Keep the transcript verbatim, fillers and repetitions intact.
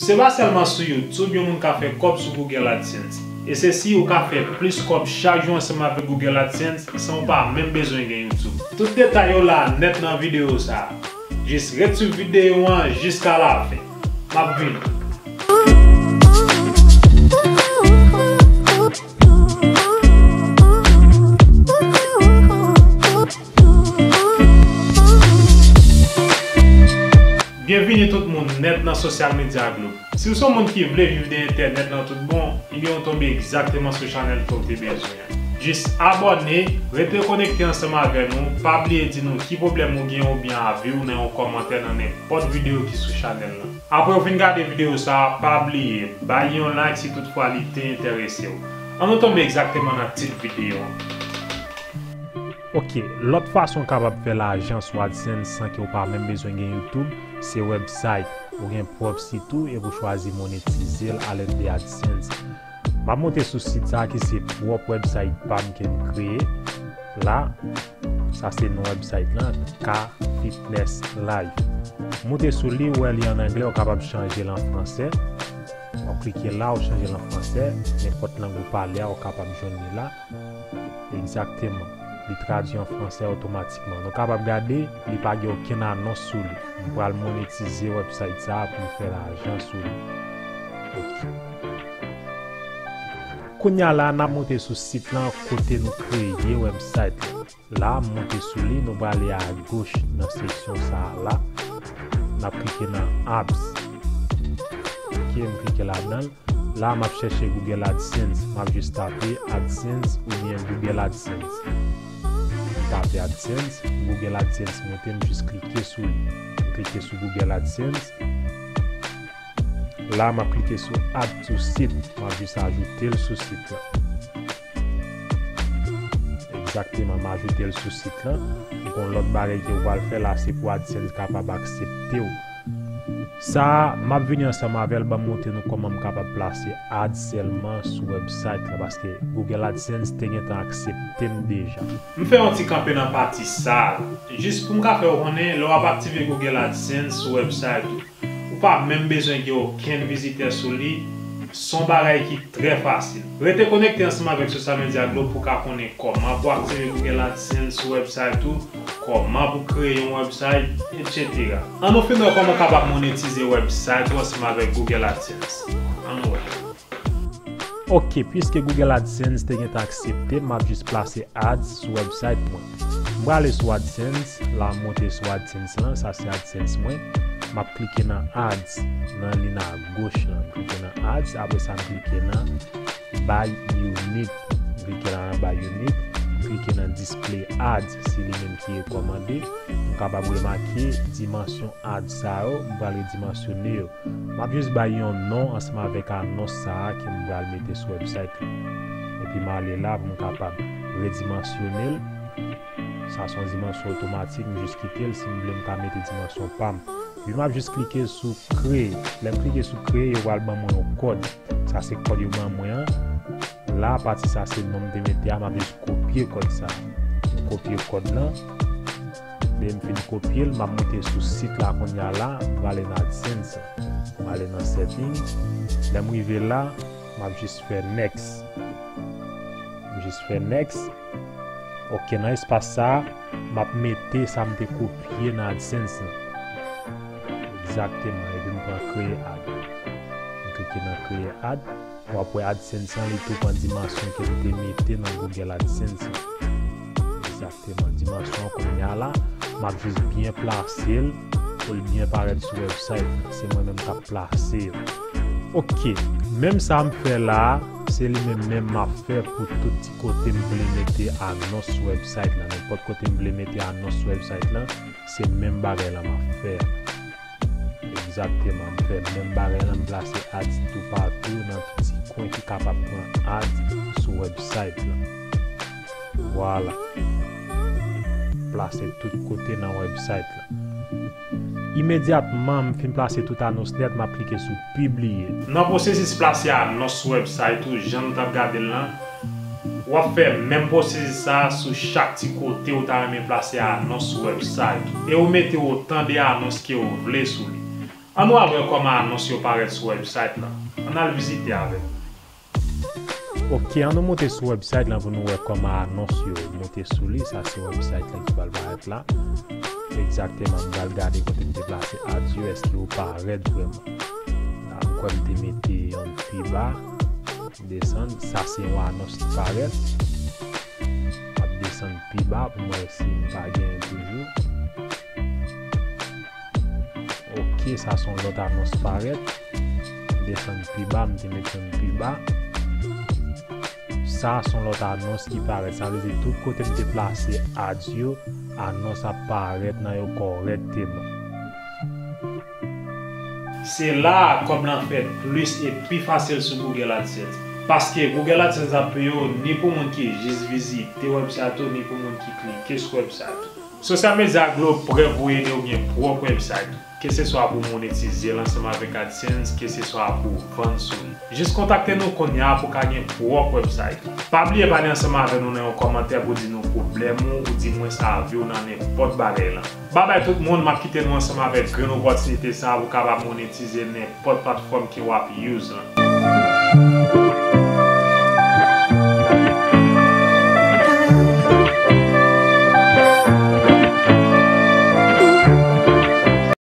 Se pa sèlman sou YouTube yon moun ka fè kòb sou Google AdSense. E se si ou ka fè plis kòb chak jou ansanm avèk Google AdSense san ou pa menm bezwen gen YouTube. Tout detay yo la nèt nan videyo sa a. Jis ret swiv videyo an jiska lafen. M ap vini. Byenvini tout moun nèt nan Social Media Globe. Si w se yon moun ki vle viv de entènèt lan tout bon, ebyen ou tonbe egzakteman sou chanèl ke w te bezwen an. Jis abòne, rete konekte ansanm avè nou, pa bliye di nou ki pwoblèm ou gen oubyen avi w nan yon kòmantè nan nenpòt videyo ki sou chanèl lan. Apre w fin gade videyo sa a, pa bliye, bay yon like si toutfwa li te enterese w. Ann nou tonbe egzakteman nan tit videyo an. Ok, lòt fason w kapab fè lajan sou AdSense san ke w pa menm bezwen gen YouTube, se website. Ou gen pwòp sit ou epi w chwazi monetize l alèd de AdSense. M ap monte sou sit sa a ki se pwòp website pa m ke m kreye. La, sa se non website lan, K Fitness Life. Monte sou li, ou wè li an anglè, ou kapab chanje l an fransè. W ap klike la, ou chanje l an fransè. Nenpòt lang ou pale a, ou kapab jwenn li la. Egzakteman. Li tradui an fransè otomatikman. Nou kapab gade, li pa gen okenn anons sou li. M pral monetize website sa a pou m fè lajan sou li. Ok. Kounye a la, n ap monte sou sit lan kote nou kreye website lan. La, m monte sou li, nou prale agoch nan seksyon sa a la. N ap klike nan apps. Ok, m klike ladan l. La, m ap chèche Google AdSense. M ap jis tape AdSense oubyen Google AdSense. M tape AdSense, Google AdSense monte, m jis klike sou li. M klike sou Google AdSense. La, m ap klike sou Add to Site. M ap jis ajoute l sou sit lan. Egzakteman, m ajoute l sou sit lan. Gon lòt bagay ke w pral fè la, se pou AdSense kapab aksepte w. Sa a, m ap vini ansanm avè l, ban m montre nou kòman m kapab plase ads sèlman sou website lan, paske Google AdSense te gentan aksepte m deja. M fè yon ti kanpe nan pati sa a, jis pou m ka fè w konnen, lè w ap aktive Google AdSense sou website ou, ou pa menm bezwen gen okenn vizitè sou li, se yon bagay ki trè fasil. Rete konekte ansanm avèk Social Media Globe pou w ka konnen kòman pou aktive Google AdSense sou website ou, kòman pou kreye yon website, etsetera. Ann nou fin wè kòman w kapab monetize website ou ansanm avèk Google AdSense. Ann nou wè. Ok, piske Google AdSense te gentan aksepte m, m ap jis plase ads sou website mwen. M prale sou AdSense, la m monte sou AdSense lan, sa se AdSense mwen. M ap klike nan ads, nan liy agoch lan. M klike nan ads, apre sa m klike nan Buy Unique. M klike la nan Buy Unique, m klike nan Display Ads, se li menm ki rekòmande. M kapab remake dimansyon ads sa yo, m pral redimansyone yo. M ap jis bay yon non ansanm avèk anons sa a ke m pral mete sou website lan. Epi m ale la pou m kapab redimansyone l. Sa se yon dimansyon otomatik, m jis kite l. Si m vle, m ka mete dimansyon pa m. Epi m ap jis klike sou kreye. Lè m klike sou kreye, yo pral ban mwen yon kòd. Sa se kòd yo ban mwen an. La, pati sa se non m te mete a, m ap jis kopye kòd sa. M kopye kòd lan. Lè m fin kopye l, m ap monte sou sit la kounye a la, m prale nan AdSense. M ale nan setting. Lè m rive la, m ap jis fè next. M jis fè next. Ok, nan espas sa a, m ap mete sa m te kopye nan AdSense lan. Egzakteman, epi m pran kreye ad. M klike nan kreye ad. W ap wè AdSense lan, li tou pran dimansyon ke m te mete nan Google AdSense lan. Egzakteman, dimansyon an kounye a la, m ap jis byen plase l pou l byen parèt sou website lan. Se mwen menm k ap plase yo. Ok, menm sa m fè la a, se li menm menm m ap fè pou tout ti kote m vle mete anons sou website lan. Nenpòt kote m vle mete anons sou website lan, se menm bagay la m ap fè a. Egzakteman, m fè menm bagay la, m plase ads toupatou nan tout ti kwen ki kapab pran ads sou website lan. Vwala. Plase tout kote nan website lan. Imedyatman m fin plase tout anons nèt, m ap klike sou pibliye. Nan pwosesis plase anons sou website ou, jan nou t ap gade l lan, w ap fè menm pwosesis sa a sou chak ti kote ou ta renmen plase anons sou website ou. E ou mete otan de anons ke ou vle sou li. Ann nou al wè kòman anons yo parèt sou website lan. Ann al vizite avè m. Ok, ann nou moute sou website lan pou nou wè kòman anons yo moute sou li. Sa se website lan ki pral parèt la. Egzakteman, m pral gade kote m te plase ads yo, èske yo parèt vrèman. La, m kwè m te mete yon pi ba, m desann. Sa se yon anons ki parèt. M ap desann pi ba pou m wè si m pa genyen toujou. Ok, sa se yon lòt anons parèt. M desann pi ba, m te met yon pi ba. Sa se yon lòt anons ki parèt. Sa vle di tout kote m te plase ads yo, anons ap parèt nan yo kòrèkteman. Se la a kòb lan fèt plis e pi fasil sou Google AdSense. Paske Google AdSense ap peye w ni pou moun ki jis vizite website ou, ni pou moun ki klike sou website ou. Social Media Glow prè pou ede w gen pwòp website ou. Keseswa pou monetize l ansanm avèk AdSense, keseswa pou w vann sou li. Jis kontakte nou kounye a pou w ka gen pwòp website ou. Pa bliye pale ansanm avè nou nan yon kòmantè pou di nou pwoblèm ou, ou di mwens avi w nan nenpòt bagay lan. Babay tout moun, m ap kite nou ansanm avèk grenn opòtinite sa a pou w kapab monetize nenpòt platfòm ke w ap use lan.